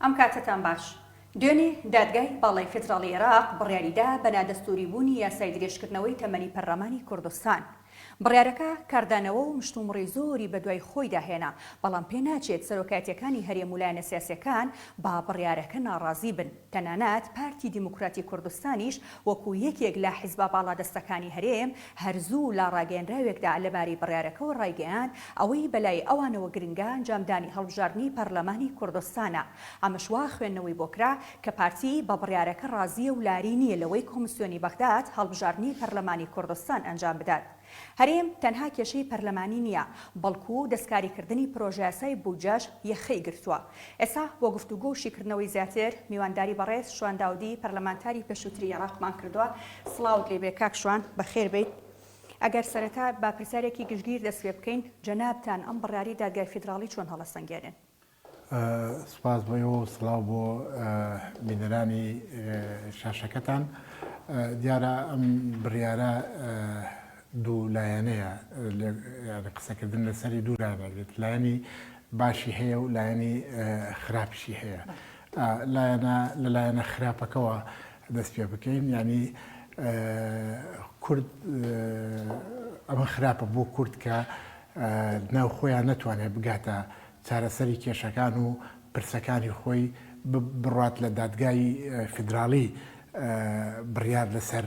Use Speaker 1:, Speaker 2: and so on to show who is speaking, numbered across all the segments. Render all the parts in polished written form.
Speaker 1: ئەم کاتەتان باش. دوێنێ دادگای باڵای فیدراڵی عێراق بڕیاریدا بە نادەستووری بوونی یاسای درێژکردنەوەی تەمەنی پەرلەمانی کوردستان. بڕیارەکە کاردانەوە و مشتومڕی زۆری بەدوای خۆیدا هێنا، بەڵام پێناچێت سەرۆکایەتییەکانی هەرێم و لایەنە سیاسییەکان بە بڕیارەکە ناڕازی بن. تەنانەت پارتی دیموکراتی کوردستانیش وەکو یەکێک لە حیزبە باڵادەستەکانی هەرێم هەر زوو لە ڕاگەیەنراوێکدا لەبارەی بڕیارەکەوە ڕایگەیاند، ئەوەی بەلای ئەوانەوە گرنگە ئەنجامدانی هەڵبژاردنی پەرلەمانی کوردستانە. ئەمەش وا خوێندنەوەی بۆ کرا کە پارتی بە بڕیارەکە ڕازییە و لاری نییە لەوەی کۆمسیۆنی بەغداد هەڵبژاردنی پەرلەمانی کوردستان ئەنجام بدات. هەرێم تەنها کێشەی پەرلەمانی نییە، بەڵکو دەستکاریکردنی پرۆژەیاسای بودجەش یەخەی گرتووە. ئێستا بۆ گفتوگۆ و شیکردنەوەی زیاتر میوانداری بەڕێز شوان داودی پەرلەمانتاری پێشووتری عێراقمان کردووە. سڵاوت لێبێ کاک شوان، بەخێربێیت. ئەگەر سەرەتا بە پرسیارێکی گشتگیر دەست پێ بکەین، جەنابتان ئەم بڕیارەی دادگای فیدراڵی چۆن هەڵەسەنگێنن؟
Speaker 2: سوپاس بۆ ئێوە و سڵاو بۆ بینەرانی شاشەکەتان. دیارە ئەم بڕیارە دوو لایەنەیە، قسەکردن لەسەری دوو لایەنە دەبێت، لایەنی باشی هەیە و لایەنی خراپیشی هەیە. لایەنە لە لایەنە خراپەکەوە دەست پێ بکەین، یعنی کورد ئەمە خراپە بۆ کورد کە ناو خۆیان نەتوانێت بگاتە چارەسەری کێشەکان و پرسەکانی خۆی بڕوات لە دادگای فیدراڵی بڕیار لەسەر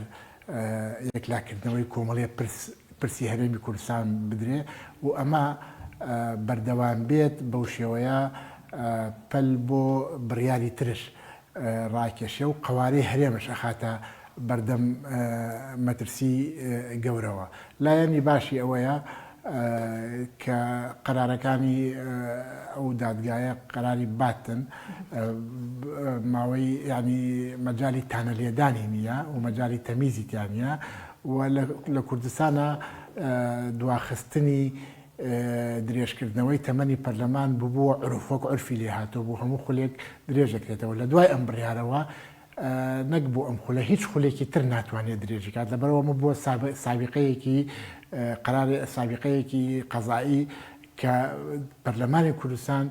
Speaker 2: یەکلاکردنەوەی کۆمەڵێ پرس پرسی هەرێمی کوردستان بدرێ و ئەمە بەردەوام بێت بەو شێوەیە پەل بۆ بڕیاری ترش ڕاکێشێ و قەوارەی هەرێمش ئەخاتە بەردەم مەترسی گەورەوە. لایەنی باشی ئەوەیە کە قەرارەکانی ئەو دادگایە قەراری باتن ماوەی یانی مەجالی تانە لێدانی نییە و مەجالی تەمیزی تیا نییە و لە کوردستانە دواخستنی درێژکردنەوەی تەمەنی پەرلەمان ببووە عورف وەک عورفی لێ هاتووە بۆ هەموو خولێک درێژەکرێتەوە لە دوای ئەم بڕیارەوە نەک بۆ ئەم خولە هیچ خولێکی تر ناتوانێت درێژی کات لەبەرئەوە ئەمە بووە سابیقەیەکی قەراری سابیقەیەکی قەزایی کە پەرلەمانی کوردستان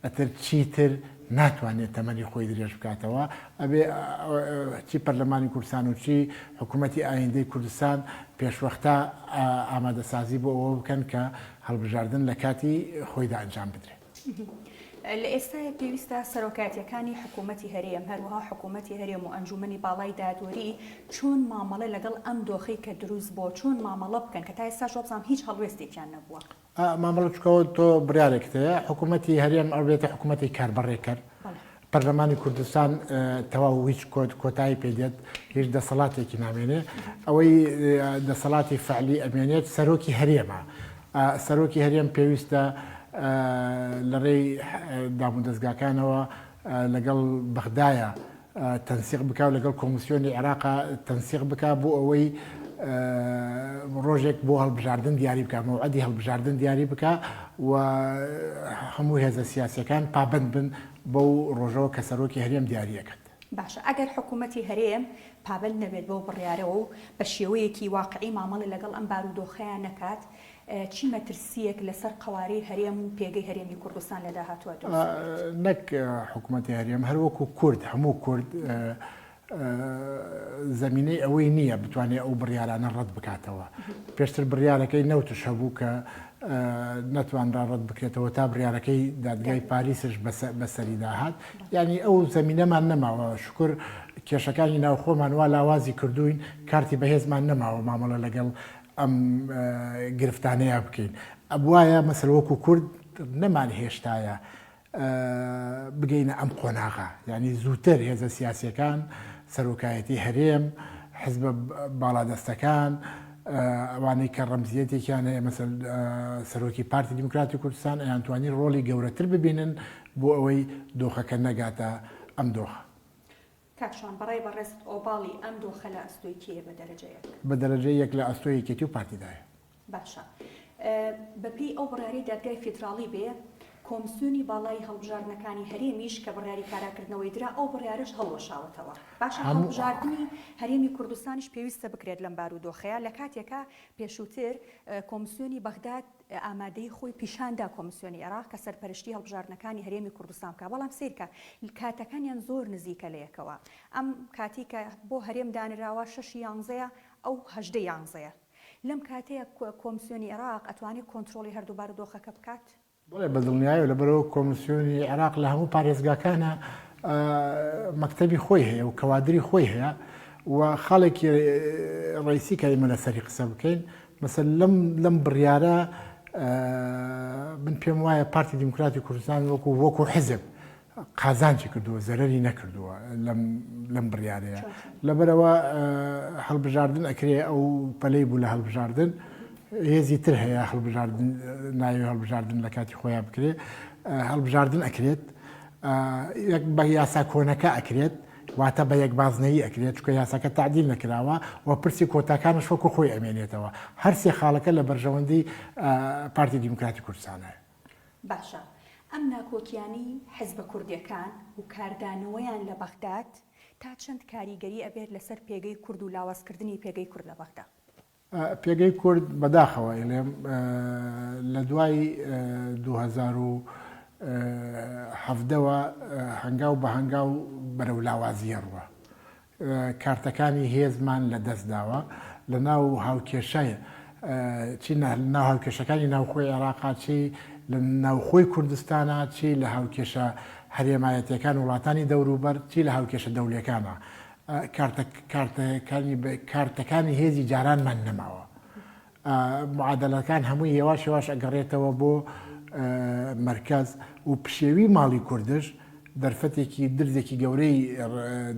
Speaker 2: ئەتر چیتر ناتوانێت تەمەنی خۆی درێژ بکاتەوە ئەبێ چی پەرلەمانی کوردستان و چی حکوومەتی ئایندەی کوردستان پێشوەختە ئامادەسازی بۆ ئەوە بکەن کە هەڵبژاردن لە کاتی خۆیدا ئەنجام بدرێت.
Speaker 1: لە ئێستایا پێویستە سەرۆکایەتیەکانی حکوومەتی هەرێم، هەروەها حکوومەتی هەرێم و ئەنجوومەنی باڵای دادوەری چۆن مامەڵە لەگەڵ ئەم دۆخەی کە دروست بووە چۆن مامەڵە بکەن کە تا ئێستاش وابزانم هیچ هەڵوێستێکیان نەبووە؟
Speaker 2: مامەڵە چونکە تۆ بڕیارێکت هەیە حکوومەتی هەرێم ئەبێتە حکوومەتی کاربەڕێکەر پەرلەمانی کوردستان تەواو هیچ کۆتایی پێ دێت هیچ دەسەڵاتێکی نامێنێ ئەوەی دەسەڵاتی فعلی ئەمێنێت سەرۆکی هەرێمە سەرۆکی هەرێم پێویستە لە ڕێی دامودەزگاکانەوە لەگەڵ بەغدایە تەنسیق بکا و لەگەڵ کۆمیسیۆنی عێراقا تەنسیق بکا بۆ ئەوەی ڕۆژێک بۆ هەڵبژاردن دیاری بکا، مەوعەدی هەڵبژاردن دیاری بکا و هەموو هێزە سیاسیەکان پابەند بن بەو ڕۆژەوە کە سەرۆکی هەرێم دیاری ئەکات.
Speaker 1: باشە ئەگەر حکوومەتی هەرێم پابەند نەبێت بەو بڕیارەوە و بە شێوەیەکی واقعی مامەڵە لەگەڵ ئەم بارودۆخەیا نەکات، چی مەترسییەک لەسەر قەوارەی هەرێم و پێگەی هەرێمی کوردستان لە داهاتووە دروست دەبێت؟
Speaker 2: نەک حکوومەتی هەرێم، هەر وەکوو کورد، هەموو کورد زەمینەی ئەوەی نییە بتوانێت ئەو بڕیارانە ڕەت بکاتەوە. پێشتر بڕیارەکەی نەوتش هەبوو کە نەتوانرا ڕەت بکرێتەوە تا بڕیارەکەی دادگای پاریسش بەسەریدا هات. یانی ئەو زەمینەمان نەماوە. شوکر کێشەکانی ناوخۆمان وا لاوازی کردووین، کارتی بەهێزمان نەماوە مامەڵە لەگەڵ ئەم گرفتانەیا بکەین. ئەبوایە مەسەل وەکو کورد نەمانهێشتایە بگەینە ئەم قۆناغە. یانی زووتر هێزە سیاسیەکان، سەرۆکایەتی هەرێم، حزبە باڵادەستەکان، ئەوانەی کە ڕەمزیەتێکیان هەیە مەسەل سەرۆکی پارتی دیموکراتی کوردستان ئەیانتوانی ڕۆڵی گەورەتر ببینن بۆ ئەوەی دۆخەکە نەگاتە ئەم دۆخە.
Speaker 1: کاک شوان بەڕای بەڕێزت ئۆباڵی ئەم دۆخە لە ئەستۆی کێیە بە دەرەجە یەک؟
Speaker 2: بە دەرەجە یەک لە ئەستۆی یەکێتی و پارتیدایە.
Speaker 1: باشە بە پێی ئەو بڕیارەی دادگای فیدراڵی بێ. کۆمسیۆنی باڵای هەڵبژاردنەکانی هەرێمیش کە بڕیاری کاراکردنەوەی درا ئەو بڕیارەش هەڵوەشاوەتەوە. باشە هەڵبژاردنی هەرێمی کوردستانیش پێویستە بکرێت لەم بارودۆخەیا لە کاتێکا پێشووتر کۆمسیۆنی بەغداد ئامادەیی خۆی پیشان دا کۆمسیۆنی عێراق کە سەرپەرشتی هەڵبژاردنەکانی هەرێمی کوردستان بکات بەڵام سەیرکە کاتەکانیان زۆر نزیکە لە یەکەوە ئەم کاتی کە بۆ هەرێم دانراوە شەشی یانزەیە ئەو هەژدەی یانزەیە لەم کاتەیە کۆمسیۆنی عێراق ئەتوانێت کۆنترۆڵی هەردوو بارودۆخەکە بکات؟
Speaker 2: بەڵێ بەدڵنیایەوە لەبەرئەوە کۆمسیۆنی عێراق لە هەموو پارێزگاکانە مەکتەبی خۆی هەیە و کەوادری خۆی هەیە و خاڵێکی ڕئیسی کە ئێمە لەسەری قسە بکەین مەسەل لەم لەم بڕیارە من پێم وایە پارتی دیموکراتی کوردستان وەکو وەکو حزب قازانجی کردووە زەرەری نەکردووە لەم لەم بڕیارەیە لەبەرەوە هەڵبژاردن ئەکرێ ئەو پەلەی بوو لە هەڵبژاردن هێزی تر هەیە هەڵبژاردن ناوی هەڵبژاردن لە کاتی خۆیان بکرێ هەڵبژاردن ئەکرێت یەک بە یاسا کۆنەکە ئەکرێت واتە بە یەک بازنەیی ئەکرێت چونکە یاساکە تەعدیل نەکراوە و پرسی کۆتاکانش وەکو خۆی ئەمێنێتەوە هەرسێ خاڵەکە لە بەرژەوەندی پارتی دیموکراتی کوردستانە.
Speaker 1: باشە ئەم ناکۆکیانەی حزبە کوردیەکان و کاردانەوەیان لە بەغداد تا چەند کاریگەری ئەبێت لەسەر پێگەی کورد و لاوازکردنی پێگەی کورد لە بەغدا؟
Speaker 2: پێگەی کورد بەداخەوە ئەیڵێم لە دوای 2017 وە هەنگاو بە هەنگاو بەرەو لاوازی ئەڕوا. کارتەکانی هێزمان لە دەست داوە لە ناو هاوکێشە چی لە ناو هاوکێشەکانی ناوخۆی عێراقا چی لە ناوخۆی کوردستانا چی لە هاوکێشە هەرێمایەتیەکان وڵاتانی دەوروبەر چی لە هاوکێشە دەولیەکانا کارتەکانی کارتەکانی هێزی جارانمان نەماوە. معادەلەکان هەمووی هێواش هێواش ئەگەڕێتەوە بۆ مەرکەز و پشێوی ماڵی کوردش دەرفەتێکی درزێکی گەورەی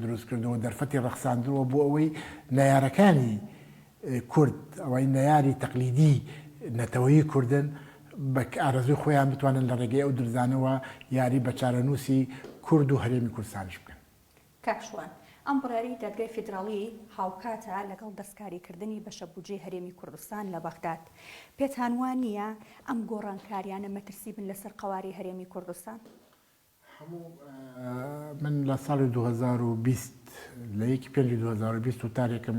Speaker 2: دروست کردووە دەرفەتی ڕەخساندووە بۆ ئەوەی نەیارەکانی کورد ئەوەی نەیاری تەقلیدی نەتەوەیی کوردن بە ئارەزووی خۆیان بتوانن لە ڕێگەی ئەو درزانەوە یاری بە چارەنووسی کورد و هەرێمی کوردستانیش بکەن.
Speaker 1: کاک شوان، ئەم بڕیارەی دادگای فیدراڵی هاوکاتە لەگەڵ دەستکاریکردنی بەشە بودجەی هەرێمی کوردستان لە بەغداد. پێتان وا نییە ئەم گۆڕانکارییانە مەترسی بن لەسەر قەوارەی هەرێمی کوردستان؟
Speaker 2: هەموو من لە ساڵی 2020 لە یەکی پێنجی 2020 وتارێکم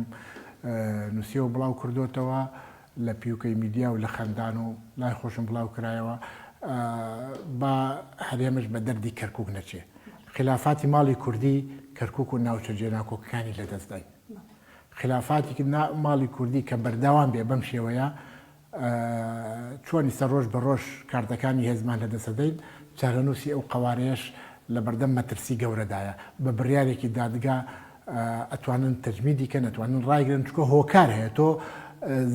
Speaker 2: نووسیەوە بڵاو کردۆتەوە لە پیوکەی میدیا و لە خەندان و لای خۆشم بڵاو کرایەوە با هەرێمش بە دەردی کەرکوک نەچێ خلافاتی ماڵی کوردی کەرکوک و ناوچە جێناکۆکەکانی لەدەست داین خلافاتی ماڵی کوردی کە بەردەوام بێ بەم شێوەیە چۆن ئیستا ڕۆژ بە ڕۆژ کارتەکانی هێزمان لەدەست ئەدەین، چارەنووسی ئەو قەوارەیەش لەبەردەم مەترسی گەورەدایە. بە بڕیارێکی دادگا ئەتوانن تەجمیدی کەن، ئەتوانن ڕایگرن، چونکە هۆکار هەیە، تۆ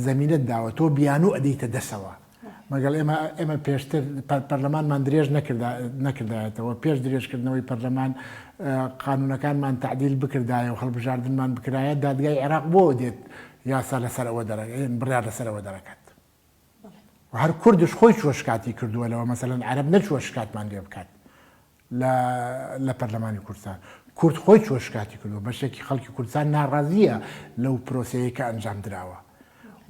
Speaker 2: زەمینەت داوە، تۆ بیانوو ئەدەیتە دەسەوە. مەگەڵ ئێمە ئێمە پێشتر پەرلەمانمان درێژ نەکردایەتەوە، پێش درێژکردنەوەی پەرلەمان قانوونەکانمان تەعدیل بکردایە و هەڵبژاردنمان بکرایە، دادگای عێراق بۆ دێت یاسا لەسەر ئەوە دەرە بڕیار لەسەر ئەوە دەرەکات و هەر کوردش خۆی چوە شکاتی کردووە لەوە مەسەلەن عەرەب نەچووە شکاتمان لێ بکات لە لە پەرلەمانی کوردستان کورد خۆی چوە شکاتی کردووە بەشێکی خەڵکی کوردستان ناڕازیە لەو پرۆسەیە کە ئەنجام دراوە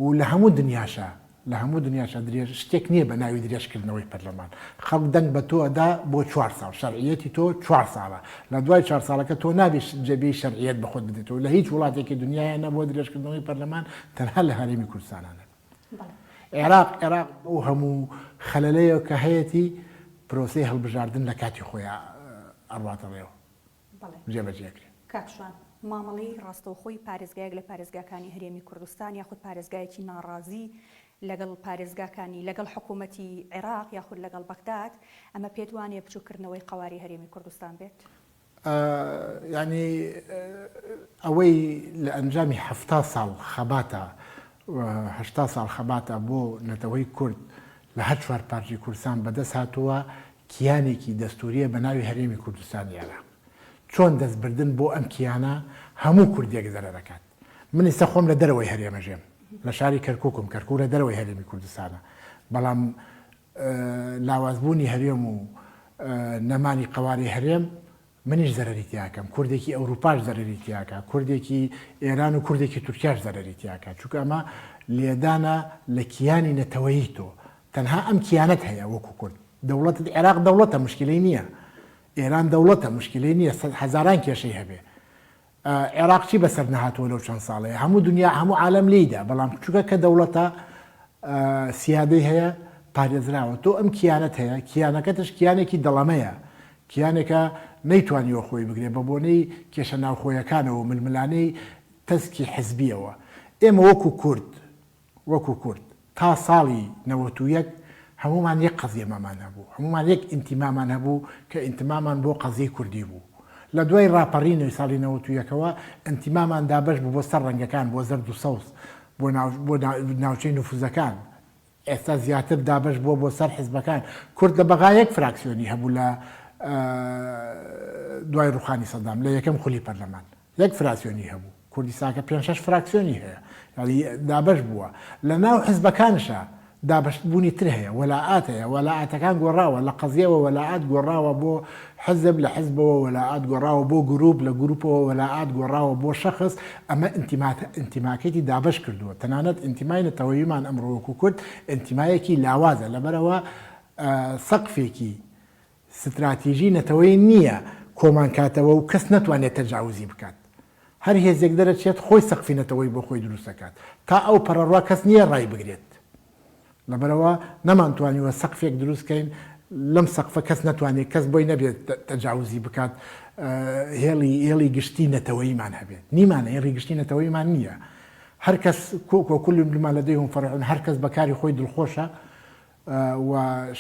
Speaker 2: و لە هەموو دنیاشا لە هەموو دنیاشا درێژ شتێک نییە بە ناوی درێژکردنەوەی پەرلەمان. خەڵک دەنگ بە تۆ ئەدا بۆ چوار ساڵ، شەرعییەتی تۆ چوار ساڵە. لە دوای چوار ساڵەکە تۆ نابێ جێبێی شەرعییەت بە خۆت بدەیتەوە. لە هیچ وڵاتێکی دنیایا نەبووە درێژکردنەوەی پەرلەمان تەنها لە هەرێمی کوردستانا نەبێت. عێراق عێراق بەو هەموو خەلەلەیە کە هەیەتی پرۆسەی هەڵبژاردن لە کاتی خۆیا ئەڕواتە ڕێوە.
Speaker 1: بەڵێ.
Speaker 2: جێبەجێ ئەکرێ.
Speaker 1: کاک شوان، مامەڵەی ڕاستەوخۆی پارێزگایەک لە پارێزگاکانی هەرێمی کوردستان یاخود پارێزگایەکی ناڕازی لەگەڵ پارێزگاکانی لەگەڵ حکوومەتی عێراق یاخود لەگەڵ بەغداد، ئەمە پێت وانیە بچووککردنەوەی قەوارەی هەرێمی کوردستان بێت؟
Speaker 2: یانی ئەوەی لە ئەنجامی 70 ساڵ خەباتە 80 ساڵ خەباتە بۆ نەتەوەی کورد لە هەر چوار پارچەی کوردستان بەدەست هاتووە کیانێکی دەستوورییە بە ناوی هەرێمی کوردستانی عێراق. چۆن دەست بردن بۆ ئەم کیانە هەموو کوردێک زەرەر ئەکات. من ئیستا خۆم لە دەرەوەی هەرێم ئەژێم. لە شاری کەرکووکم، کەرکووک لە دەرەوەی هەرێمی کوردستانە. بەڵام لاوازبوونی هەرێم و نەمانی قەوارەی هەرێم منیش زەرەری تیا ئەکەم، کوردێکی ئەوروپاش زەرەری تیا ئەکا، کوردێکی ئێران و کوردێکی تورکیاش زەرەری تیا ئەکا. چونکە ئەمە لێدانە لە کیانی نەتەوەیی تۆ. تەنها ئەم کیانەت هەیە وەکو کورد. دەوڵەتت عێراق دەوڵەتە مشکلەی نییە ئێران دەوڵەتە مشکلەی نییە هەزاران کێشەی هەبێ عێراق چی بەسەر نەهاتووە لەو چەند ساڵەیە هەموو دنیا هەموو عالەم لێیدا بەڵام چونکە کە دەوڵەتە سیادەی هەیە پارێزراوە تۆ ئەم کیانەت هەیە کیانەکەتش کیانێکی دەڵەمەیە کیانێکە نەیتوانیوە خۆی بگرێ بە بۆنەی کێشە ناوخۆیەکانەوە ململانێی تەسکی حزبیەوە ئێمە وەکو کورد وەکو کورد تا ساڵی 91 هەموومان یەک قەزیەمامان هەبوو، هەموومان یەک ئینتیمامان هەبوو کە ئینتمامان بۆ قەزیەی کوردی بوو. لە دوای ڕاپەڕینی ساڵی 91ەوە ئینتیمامان دابەش بوو بۆ سەر ڕەنگەکان، بۆ زەرد و سەوز، بۆ بۆ ناوچەی نفوزەکان. ئێستا زیاتر دابەش بووە بۆ سەر حزبەکان. کورد لە بەغا یەک فراکسیۆنی هەبوو لە دوای ڕوخانی سەدام لە یەکەم خولی پەرلەمان. یەک فراسیۆنی هەبوو کوردستانکە پێنج شەش فراکسیۆنی هەیە یانی دابەش بووە لە ناو حزبەکانشا دابەش بوونی تر هەیە وەلائات هەیە وەلائاتەکان گۆڕاوە لە قەزیەوە وەلائات گۆڕاوە بۆ حزب لە حزبەوە وەلائات گۆڕاوە بۆ گروپ لە گروپەوە وەلائات گۆڕاوە بۆ شەخس ئەمە ئینتیمات ئینتیماکەیتی دابەش کردووە تەنانەت ئینتیمای نەتەوەییمان ئەمڕۆ وەکو کورد ئینتیمایەکی لاوازە لەبەرئەوە سەقفێکی ستراتیژی نەتەوەیی نییە کۆمان کاتەوە و کەس نەتوانێت تەجاوزی بکات. هەر هێزێک دەرەچێت خۆی سەقفی نەتەوەیی بۆ خۆی دروست دەکات. تا ئەو پەڕەڕوا کەس نییە ڕایبگرێت. لەبەرئەوە نەمانتوانیوە سەقفێک دروست کەین لەم سەقفە کەس نەتوانێت کەس بۆی نەبێت تەجاوزی بکات هێڵی هێڵی گشتی نەتەوەییمان هەبێت. نیمانە هێڵی گشتی نەتەوەییمان نییە. هەر کەس وکل بما لدیهم فرحون هەر کەس بە کاری خۆی دڵخۆشە. و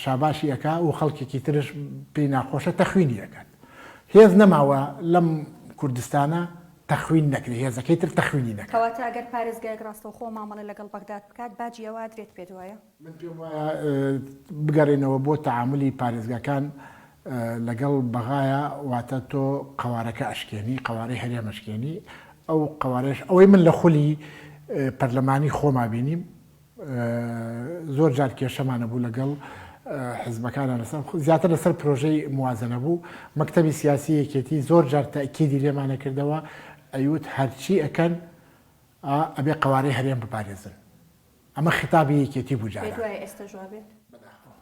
Speaker 2: شاباشی ئەکا و خەڵکێکی ترش پێی ناخۆشە تەخوینی ئەکات. هێز نەماوە لەم کوردستانە تەخوین نەکرێ هێزەکەی تر تەخوینی نەکات.
Speaker 1: کەواتە ئەگەر پارێزگایەک ڕاستەوخۆ مامەڵە لەگەڵ بەغداد بکات باجی ئەوە ئەدرێت پێت وایە؟
Speaker 2: من پێم وایە بگەڕێینەوە بۆ تەعامولی پارێزگاکان لەگەڵ بەغایا واتە تۆ قەوارەکە ئەشکێنی قەوارەی هەرێم ئەشکێنی ئەو قەوارەیەش ئەوەی من لە خولی پەرلەمانی خۆما بینیم زۆر جار کێشەمان هەبوو لەگەڵ حزبەکانە لەسەر زیاتر لەسەر پرۆژەی موازنە بوو مەکتەبی سیاسی یەکێتی زۆر جار تەکیدی لێمانە کردەوە ئەیوت هەرچی ئەکەن ئەبێ قەوارەی هەرێم بپارێزن ئەمە خیتابی یەکێتی بوو جاران.
Speaker 1: پێت وایە ئێستەش وابێت؟
Speaker 2: بەداخەوە.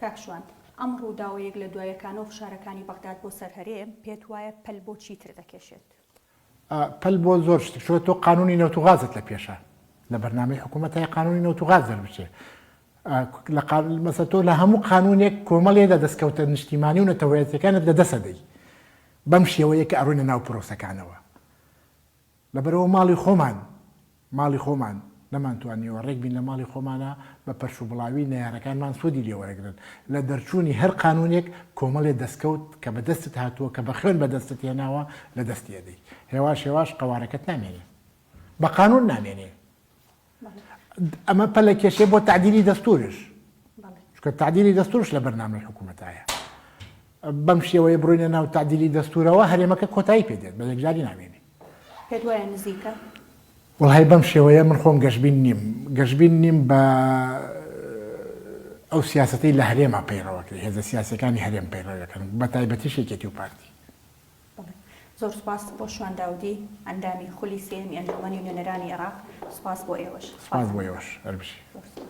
Speaker 1: کاک شوان، ئەم ڕووداوە یەک لە دوایەکانە و فشارەکانی بەغداد بۆ سەر هەرێم، پێت وایە پەل بۆ چیتر دەکێشێت؟
Speaker 2: پەل بۆ زۆر شت چونکە تۆ قانونی نەوت و غازت لە پێشە لە بەرنامەی حکوومەت هەیە قانونی نەوت و غاز دەربچێ لە مەسە تۆ لە هەموو قانونێک کۆمەڵێ لە دەستکەوتە نیشتیمانی و نەتەوەیەتەکانت لە دەسە دەی بەم شێوەیە کە ئەڕۆینە ناو پرۆسەکانەوە لەبەرئەوە ماڵی خۆمان ماڵی خۆمان نەمانتوانیوە ڕێک بین لە ماڵی خۆمانا بە پەرش و بڵاوی نەیارەکانمان سوودی لێ وەرەگرن لە دەرچوونی هەر قانوونێک کۆمەڵێ دەستکەوت کە بە دەستت هاتووە کە بە خوێن بە دەستت هێناوە لە دەستی ئەدەی هێواش هێواش قەوارەکەت نامێنێ بە قانوون نامێنێ ئەمە پەلەکێشێ بۆ تەعدیلی دەستوورش چونکە تەعدیلی دەستوورش لە بەرنامەی حکوومەتایە بەم شێوەیە بڕۆینە ناو تەعدیلی دەستوورەوە هەرێمەکە کۆتایی پێ دێت بە یەکجاری نامێنێ.
Speaker 1: پێت وایە نزیکە؟
Speaker 2: وەڵای بەم شێوەیە من خۆم گەشبین نیم گەشبین نیم بە ئەو سیاسەتەی لە هەرێما پەیڕەوەکرێ هێزە سیاسەکانی هەرێم پەیڕەوەکەن بە تایبەتیش یەکێتی و پارتی.
Speaker 1: بەڵێ زۆر سوپاس بۆ شوان داودی ئەندامی خولی سێیەمی ئەنجومەنی نوێنەرانی عێراق سوپاس بۆ ئێوەش.
Speaker 2: سوپاس بۆ ئێوەش هەر بژی.
Speaker 1: زۆر سوپاس.